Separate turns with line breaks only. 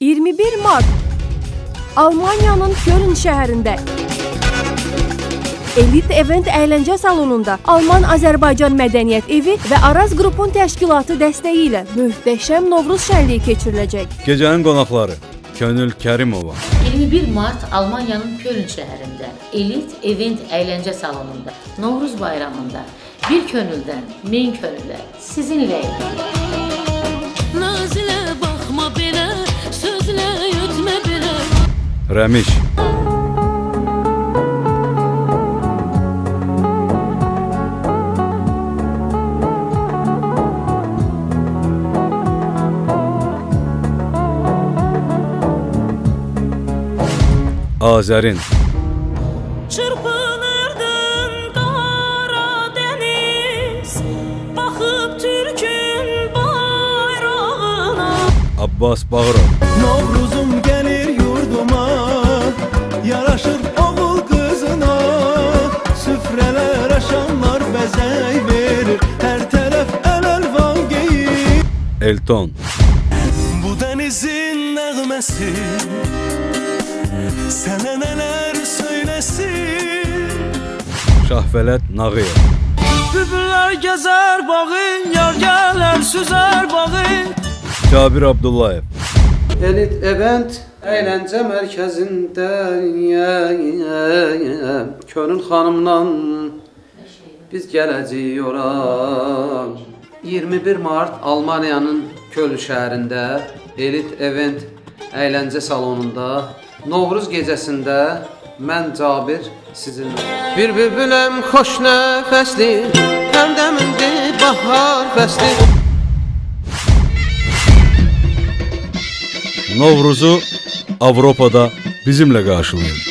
21 Mart Almaniyanın Köln şəhərində Elit Event Əyləncə Salonunda Alman-Azərbaycan Mədəniyyət Evi və Araz Qrupun təşkilatı dəstəyi ilə möhtəşəm Novruz şənliyi keçiriləcək.
Gecənin qonaqları Könül Kərimova.
21 Mart Almaniyanın Köln şəhərində Elit Event Əyləncə Salonunda Novruz bayramında bir könüldən min könülə sizinləyik.
Nazilə baxma belə, sözlə ötmə belə.
Rəmiş. Azərin.
Çırpınırdın Qaradəniz, baxıb Türkün bayrağına.
Abbas Bağırov.
Novruzum gəlir yurduma, yaraşır oğul qızına. Süfrələr aşanlar bəzək verir, hər tərəf əl-əlvan geyir.
Elton.
Bu dənizin nəğməsi sənə nələr söyləsin.
Şahvələt Nağıyev.
Bülbüllər gəzər bağı, yar gələr süzər bağı.
Cabir Abdullayev.
Elit Event Əyləncə Mərkəzində Könül xanımla biz gələcəyik ora. 21 Mart Almaniyanın Köln şəhərində Elit Event Əyləncə Salonunda Novruz gecəsində mən Cabir sizinlə. Bir bülbüləm xoş nəfəsli, həmdəmindi bahar fəsli.
Novruzu Avropada bizimlə qarşılayın.